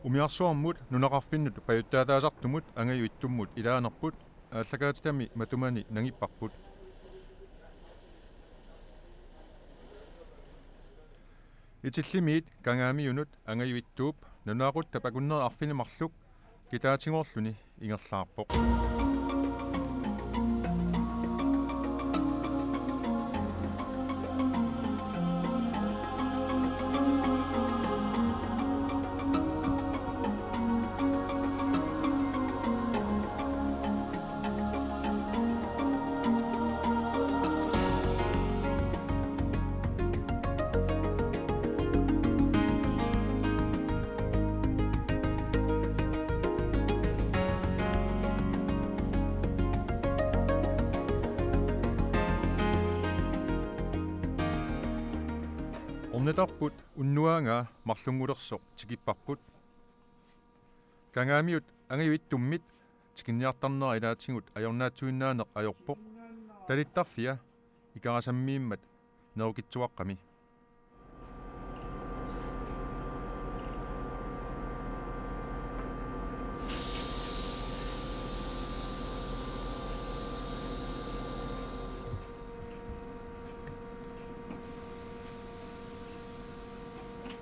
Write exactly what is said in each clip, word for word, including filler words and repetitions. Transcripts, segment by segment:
Umiarsuarmut nunaqarfinnut pajuttaataasartumut Angaju Ittummut ilaanerput aallakaatitami matumani nangipparput. Itillimiit Kangaamiunut Angaju Ittuup nunaaquttap akunneri arfineq-marluk gitaatigoorluni ingerlaarpoq. Ornitarput unnuagaa marlunngulersoq tikipparput. Kangaamiut Angaju Ittummit tikinniartarnera ilaatigut ajornaatsuinnaaneq ajorpoq. Talittarfia Ikarasammiimmat nerukitsuaqqami.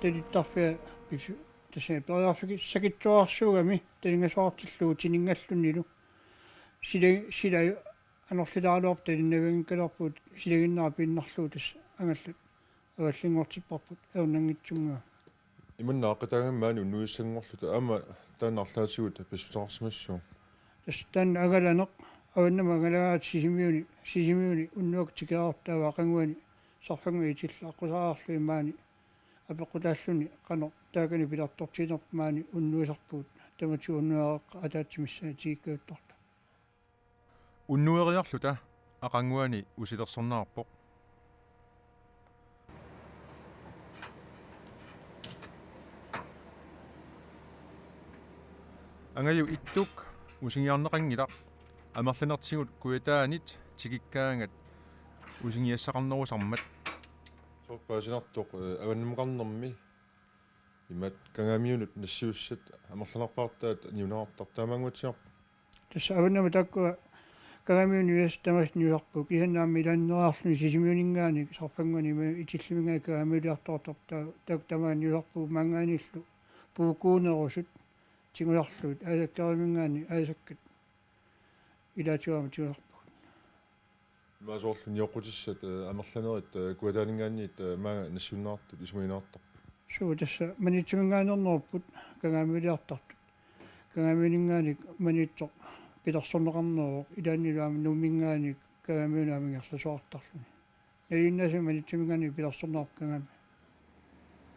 Talittarfia pisu-, tassa periarfigi-, sakitsuararsuugami talingasoqartillugu tininngallunilu. Sila-, sila anorlilaaraluarput talinnavianngikkaluarpugut silaginnera piinnarlugu tassa angallat avallinngortipparput ajornanngitsunnguamik. Imanna aaqqitaagami maani unnuissanngorluta aamma taanna arlaatigut pissuteqarsimassooq. Tassa taanna angalaneq avannamut angalagaat Sisimiuni, Sisimiuni unnuaq tikeraartaava aqaguani sarfannguit itillit aqqusaareerlugit maani apeqqutaalluni qanoq taakani pilertortiginerput maani unnuisarpugut tamatigut unnuereqqat ataatsimissai tigikkajuttartut. Unnueriarluta aqaguani usilersorneqarpoq. Angaju Ittuk usingiarneqanngilaq amerlanertigut kujataanit tikikkaangat usingiassaqarnerusarmat. Soorlu paasinartoq, eh, avannamukarnermi imaat Kangaamiunut nassiussat amerlanerpaartaat niuneqartartut taamaannguatsiarput. Tassa avannamut taakkua Kangaamiunut niusassat tamaasa niusarput. Kisianni aamma ilaanneeriarluni Sisimiuninngaanniit sarfannguani ima itilliminngaanniit Kangaamiuliartortarput ta-, taakku tamaasa niusarput maanngaanniillu puukkuunerusut tigusarlugit aasakkeriminngaanniit aasakkat ilaatigut aamma tigusarpagut. Imaassaarlu nioqqutissat, eh, amerlanerit, eh, kujataaninngaanniit, eh, maanga nassiunneqartut isumagineqartarput. Suu, tassa Maniitsuminngaanneernerupput Kangaamiuliartartut. Kangaamiuninngaanniit Maniitsoq pilersorneqarneruvoq, ilaannilu aamma Nuumminngaanniit Kangaamiunut aamma ingerlasoqartarluni. Nalinginnaasumik Maniitsuminngaanniit pilersorneqarpoq Kangaamiut.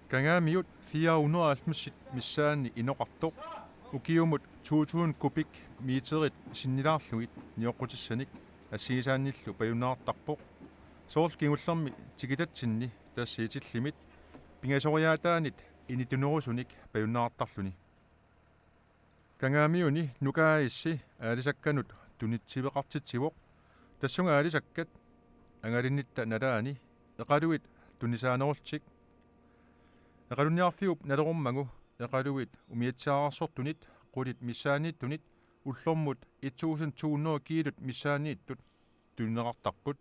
Kangaamiut fire hundrede og halvfems missaanni inoqartoq, ukiumut to tusind kubikmeterit sinnilaarlugit nioqqutissanik assigisaannillu pajunneqartarpoq. Soorlu kingullermi tikitatsinni, tassa itillimit pingasoriaataanit initunerusunik pajunneqartarluni. Kangaamiuni Nuka A/S aalisakkanut tunitsiveqartitsivoq, tassunga aalisakkat angalinnitta nalaani eqaluit tunisaanerullutik. Eqalunniarfiup nalerummagu eqaluit umiatsiaararsortunit qulit missaanniittunit ullormut et tusind to hundrede kiilut missaanniittut tunineqartarput.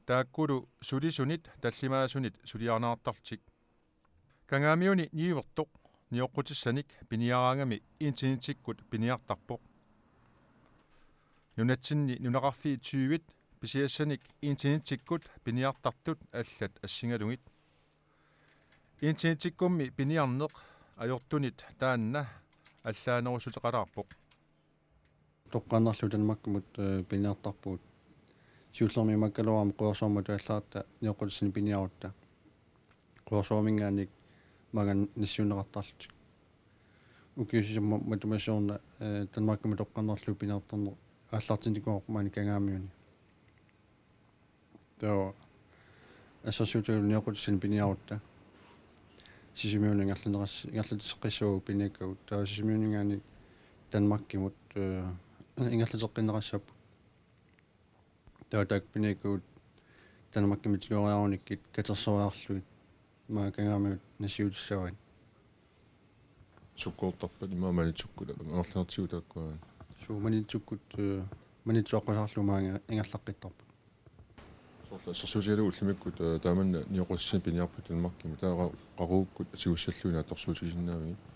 Taakkulu sulisunit tallimaasunit suliarineqartarlutik. Kangaamiuni niuertoq nioqqutissanik piniaraangami internettikkut piniartarpoq. Nunatsinni nunaqarfiit tyvit pisiassanik internettikkut piniartartut allat assigalugit. Internettikkummi piniarneq ajortunit taanna allaanerussuteqalaarpoq. Toqqaannarlugu Danmarkimut, eh, piniartarpugut. Siullermik imaakkaluarami Quersuarmut atuallaarutta nioqqutissanik piniarutta. Quersuarminngaanniit maanga nassiunneqartarlutik. Ukiut sisamat matuma siorna, eh, Danmarkimut toqqaannarlugu piniartarneq aallartinnikuuarput maani Kangaamiuni. Taava assersuutigalugu nioqqutissanik piniarutta Sisimiunut ingerlanneqas-, ingerlateqqissaagut piniakkagut. Taava Sisimiuninngaanniit Danmarkimut, eh, ingerlateqqinneqassaapput. Taava taakku piniakkagut Danmarkimi tigoriarunikkit katersoriarlugit maanga Kangaamiut nassiutissavaat. Sukkoortarpat imaammat Maniitsukkut amerlanertigut taakkua. Suu, Maniitsukkut, eh, Maniitsoq aqqusaarlugu maanga ingerlaqqittarput. Soorlu assersuutigalugu ullumikkut, eh, taamanna nioqqutissinnut piniarput Danmarkimi, taava qa-, qaqugukkut atigussallugu naatsorsuutigisinnaavigit?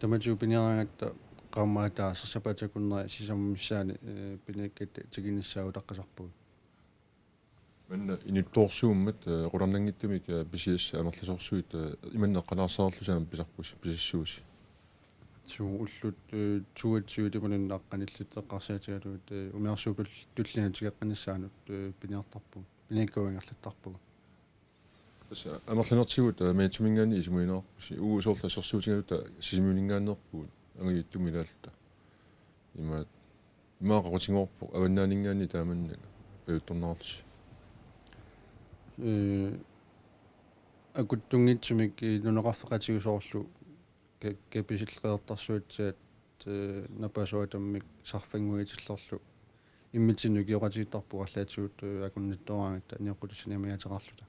Tamatigut piniaraangatta qaammat ataaseq sapaatip akunnera sisamat missaanni, eh, piniakkatta tikinissaa utaqqisarpugut. Manna inuttoorsuummat, eh, qularnanngitsumik, eh, pisiassat amerlasoorsuit, eh, imanna eqqanaasaarlusi aamma pisarpusi, pisassuusi. Suu, ullut, eh, toogtyve imaluunniit aqqanillit eqqarsaatigalugit, eh, umiarsuup tul-, tulliani tigeqqinnissaanut, eh, piniartarpugut. Piniakkagut ingerlattarpagut. Tassa amerlanertigut, eh, Maniitsuminngaanniit isumagineqarpusi. Uagut soorlu assersuutigaluta Sisimiuninngaanneerpugut, Angajuittumut ilaalluta. Imaat, imaat qaqutigoorpoq, avannaaninngaanniit taamannak pajuttorneqarlusi. Eh, akuttunngitsumik, eh, nunaqarfeqatigut soorlu ka-, Kapisillit Qeqertarsuatsiaat, eh, napasuatammik sarfannguitillerlu immitsinnut ikioqatigiittarpugut arlaatigut, eh, akunnattoraangatta nioqqutissani amigaateqarluta.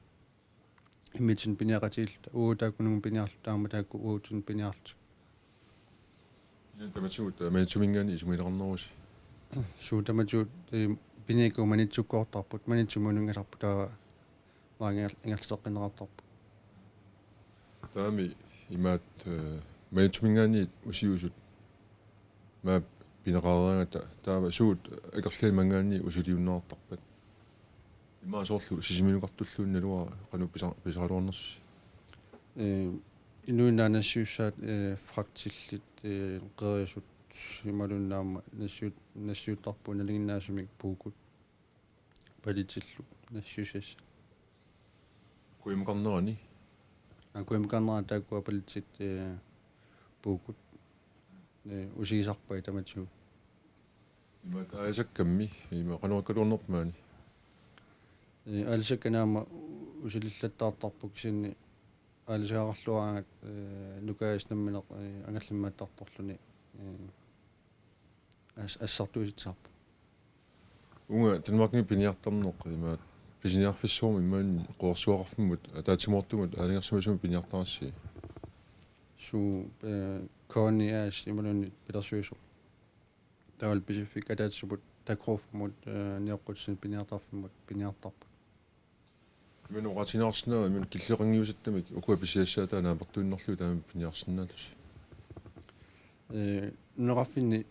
Immitsinnut piniaqatigiilluta, uagut taakkununnga piniarluta, aamma taakku uagutsinnut piniarluta. Kisianni tamatigut, eh, Maniitsuminngaanniit isumagineqarnerusi. Suu, tamatigut, eh, piniakkagut Maniitsukkoortarput, Maniitsumut uninngasarput, taava maanga ingerlateqqinneqartarput. Taavami imaat, eh, Maniitsuminngaanniit usiusut maap pineqareeraangata, taava suut akerlianit maanngaanniit usuliunneqartarpat? Imaat soorlu Sisimiunukartulluunniit naluara qanoq pisa-, pisaraluarnersusi? Eh, inuit nassiussaat, eh, fragtillit, eh, qerisut imaluunniit aamma nassiut-, nassiuttarpugut nalinginnaasumik puukut. Paletillu nassiussassat. Kuimukarnerani? Aa, kuimukarnerani taakkua paletit, eh, puukut, eh, usigisarpai tamatigut. Imaat aalisakkammi, ima qanoq ikkaluarnerpa maani? Eh, aalisakkat aamma u-, usulillattaartarput kisianni aalisagaqarluaraangat, eh, nukaajasut nammineq, eh, angallammaattartorluni, eh, as-, assartuutissarput. Uunga Danmarkimi piniartarneq imaat pisiniarfissuarmut imaluunniit quersuaqarfimmut ataatsimoortumut aalajangersimasumik piniartarassi? Suu, eh, Koni A/S imaluunniit pilersuisoq. Taavalu Pisiffik ataatsimoortumut, Takruffimmut, eh, nioqqutissani piniartarfimmut piniartarput. Imannak oqaatigineqarsinnaava, imannak killeqanngiusattamik ukua pisiassaataat naapertuinnarlugit taama piniarsinnaallusi? Eh, nunaqarfinni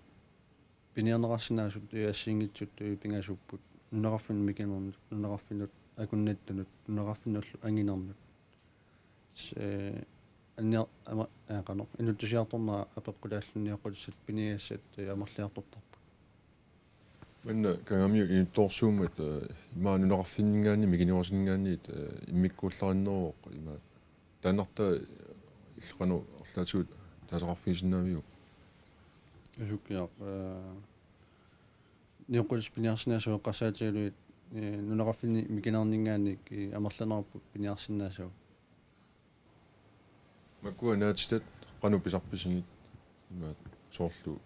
piniarneqarsinnaasut, eh, assigiinngitsut, eh, pingasuupput. Nunaqarfinnut mikinernut, nunaqarfinnut akunnattunut, nunaqarfinnullu anginernut. S-, eh, annia-, ama-, eh, qanoq, inuttusiartornera apeqqutaalluni nioqqutissat piniagassat, eh, amerliartortarput. Manna Kangaamiut inuttoorsuummat, eh, imaat nunaqarfinninngaanniit mikinerusuninngaanniit, eh, immikkuullarinneruvoq imaat. Taannartaa illit qanoq arlaatigut taasaqarfigisinnaaviuk? Asukkiaq, eh, nioqqutissat piniarsinnaasagut eqqarsaatigalugit, eh, nunaqarfinni mikinerninngaanniit, eh, amerlanerput piniarsinnaasagut. Makku naatitat qanoq pisarpisigit imaat soorlu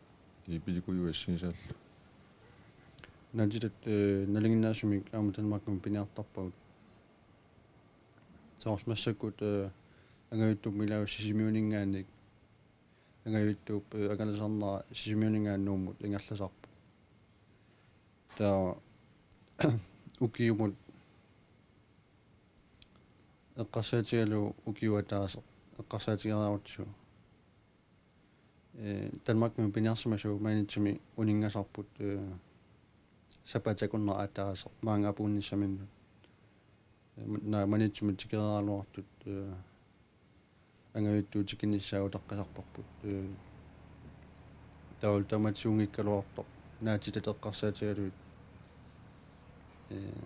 iipilikuju assigisaallu? Naatitat, eh, nalinginnaasumik aamma Danmarkimi piniartarpagut. Soorlu massakkut, eh, Angajuittumut ilaagut Sisimiuninngaanniit. Angajuittuup, eh, angalasarnera Sisimiuninngaanniit Nuummut ingerlasarpoq. Taava ukiumut eqqarsaatigalugu ukioq ataaseq eqqarsaatigeriarutsigu. Eh, Danmarkimi piniarsimasugut Maniitsumi uninngasarput, eh, sapaatip akunnera ataaseq maanga apuunnissaminnut. Eh, ma-, naa Maniitsumi tikeraluartut, eh, Angajuittuut tikinissaat utaqqisarparput. Eh, taavalu tamatiguunngikkaluartoq naatitat eqqarsaatigalugit, eh,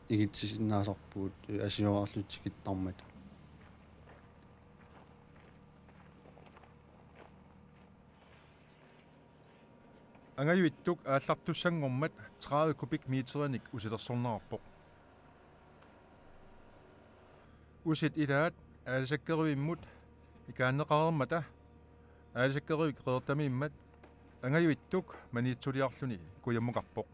igitsisinnaasarpugut, eh, asioraarlutik tikittarmata. Angajuittuk aallartussanngormat tredive kubikmeterinik usilersorneqarpoq. Usit ilaat aalisakkeruimmut ikaanneqareermata, aalisakkeruit Qeqertamiimmat Angajuittuk Maniitsuliarluni kujammukarpoq.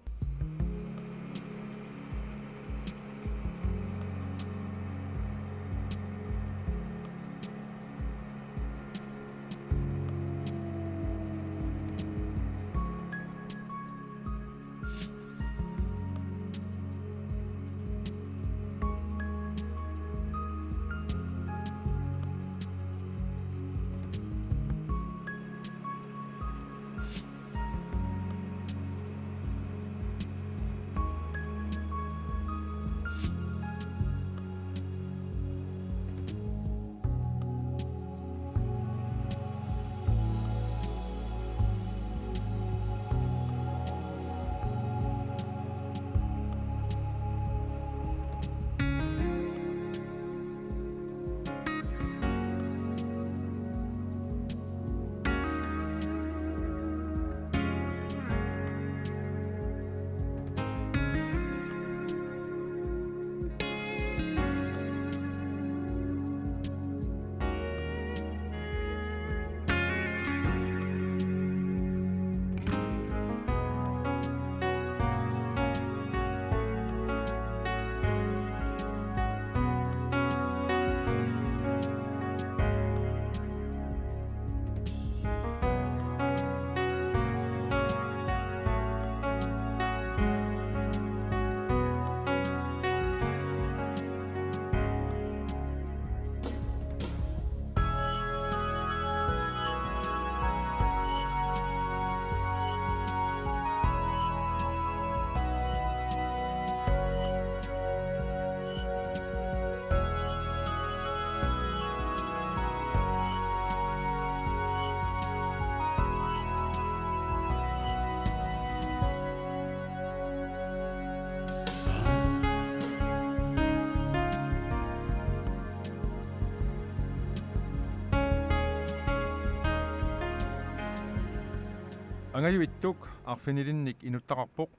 Angajuittuk arfinilinnik inuttaqarpoq.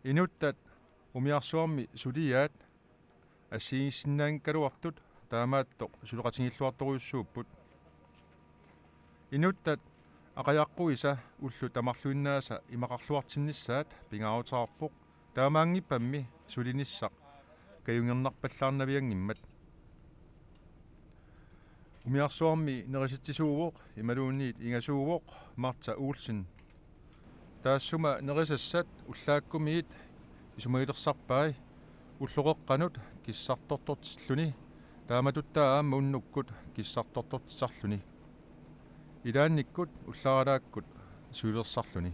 Inuttat umiarsuarmi suliaat assigiissinnaanngikkaluartut taamaattoq suleqatigilluartorujussuupput. Inuttat aqajaqquisa ullut tamarluinnaasa imaqarluartinnissaat pingaaruteqarpoq, taamaanngippammi sulinissaq kajungernarpallaarnavianngimmat. Umiarsuarmi nerisitsisuuvoq imaluunniit ingasuuvoq Martha Olsen. Taassuma nerisassat ullaakkumiit isumagilersarpai ulloqeqqanut kissartortortilluni, taamatuttaaq aamma unnukkut kissartortortissarluni. Ilaannikkut ullaaralaakkut sulilersarluni.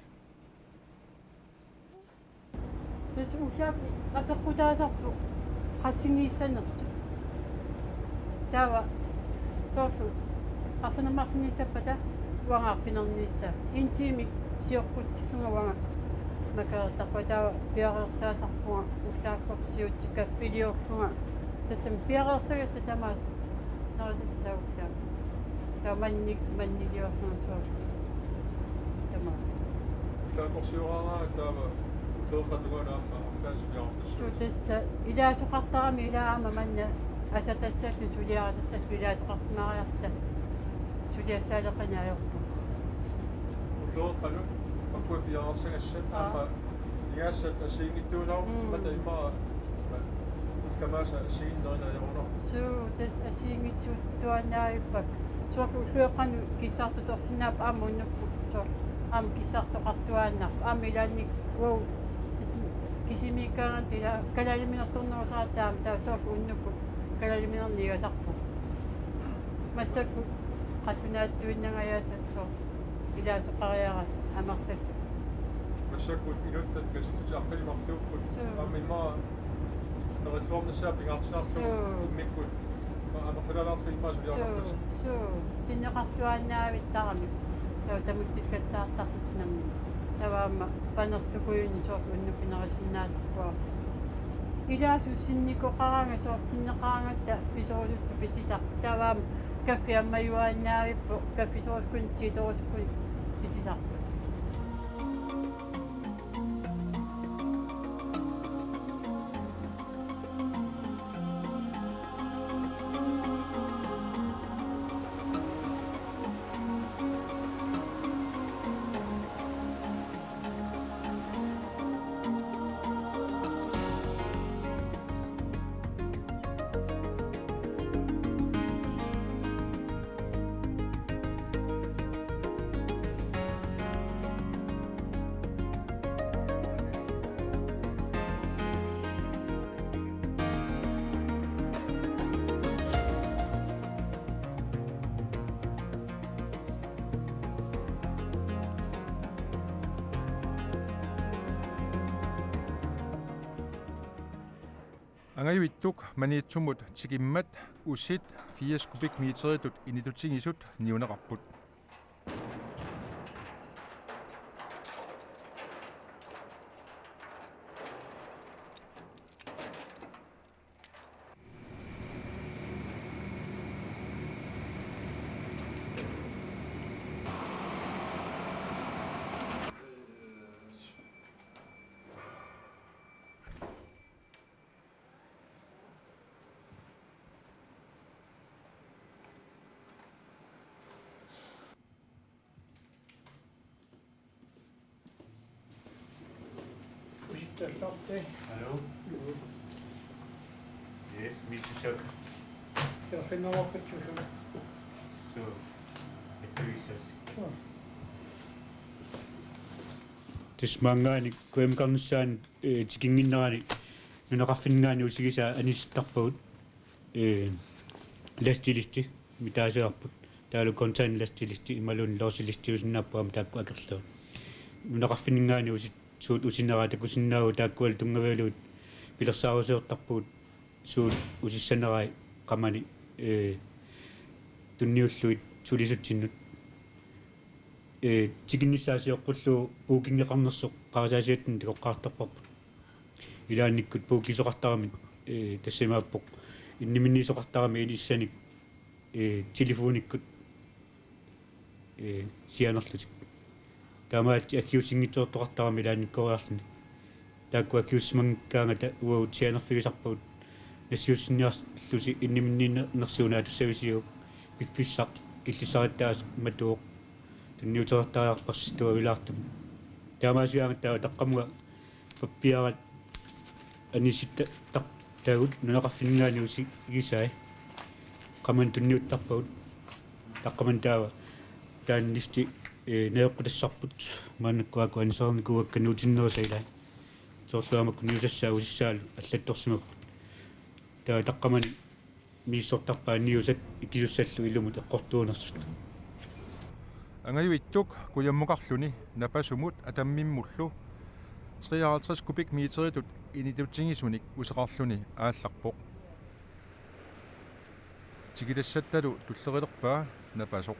Tassa ullaakkut apeqqutaasarpoq qassinngiissanersoq. Taava soorlu arfineq-marlunnissappata uanga arfinernissaa. En time sioqqutillunga uanga makereertarpunga, taava piareersaasarpunga ullaakkorsiutit kaffiliorlunga. Tassami piareersagassat tamaasa nerisassaat ullaaq. Taava mannik, manniliorlunga soorlu tamaasa. Ullaakkorsioraara taava ulloqeqqata tungaanut aamma arlaannik suliaqartassavat. Suu, tassa ilaasoqartarami, ilaa aamma manna asatassalluni suliaritassalluni ilaasoqarsimariarta suliassaaleqineq ajorpunga. Ulloqeqqanut makkua piareersagassat. Aa. Aamma ingasassat assigiinngitsuusarput. Mm. Imatut immaqa tamaasa assigiinneq ajorunarpoq. Suu, tassa assigiinngitsuutittuaannaavippakka. Soorlu ulloqeqqanut kissartortorsinnaapput aamma unnukkut. Soorlu aamma kissartoqartuaannarpoq. Aamma ilaanni uagut kisimi-, kisimiikkaangat ila kalaaliminertornerusaratta aamma, taava soorlu unnukkut kalaaliminerniigasarpugut. Massakkut qallunaatuinnangajaasa soorlu ilaasoqariaratta amerlakkut. Massakkut inuttat katillutik arfineq-marluukkut. Suu. Aamma immaqa nerilluarnissaa pingaartinarlugu. Suu. Immikkut amerlalaarlugu immaqa suliaqartarsi. Suu, suu. Sinneqartuaannavittarami. Taava tamassikkattaartarlutik nammineq. Taava aamma panertukujunnik soorlu unnukkut nerisinnaasarpugut. Ilaasussinnikoqaraangat soorlu sinneqaraangatta pisorusuttut pisisarput. Taava aamma kaffi ammajuaannavippoq, kaffisorusukkunni tiitorusukkuni pisisarput. Angajuittuk Maniitsumut tikimmat usit firs kubikmeteritut initutigisut niuneqarput. Usittallarti. Hallo? Yes, Mister Chuck. Siorfinnaaqqitsuusoq. Suu. Ettavissas. Suu. Tassa maanngaanniit kujammut qarnissaanut, eh, tikinnginnerani nunaqarfinninngaanniit usigisaat anisittarpagut, eh, lastilisti, mitaasiarput. Taavalu container lastilisti imaluunniit lastilistiusinnaapput aamma taakku akerlerput. Nunaqarfinninngaanniit usi-, suut usinerai takusinnaapput, taakkualu tunngavigalugit pilersaarusiortarpugut suut usissanerai qamani, eh, tunniullugit sulisutsinnut. Eh, tikinnissaa sioqqullugu bookingeqarnersoq qarasaasiatsinnut takoqqaartarparput. Ilaannikkut bookisoqartaramik, eh, tassa imaappoq inniminniisoqartaramik ilissanik, eh, telefonikkut, eh, sianerlutik. Taamaalillutik akiuussinngitsoortoqartarami ilaannikkoriarluni. Taakku akiuussimanngikkaangata uagut sianerfigisarpagut nassiussinniarlusi inniminniinersiunaatussavisiuk piffissaq killissarittaasoq matuoq tunniuteqartariaqarparsi tuavilaartumik. Taamaasigaangatta taava taqqamunga pappiarat anisittaqtaagut nunaqarfinninngaanniit usigisai qamani tunniuttarpagut taqqamani taava taanna listi, ee, najoqqutassarput maannakkut aajuku anisarnikuuakka nuutinnerisat ilaat. Soorlu aamma kunniusassaa usissaalu allattorsimapput. Taava taqqamani misissortarpaat niusat ikisussallu ilumut eqqortuunersut. Angajuitsup kujammukarluni Napasumut Atammimmullu treoghalvtreds kubikmeteritut initutsigisunik useqarluni aallarpoq. Tikitassattalu tullerilerpaa Napasoq.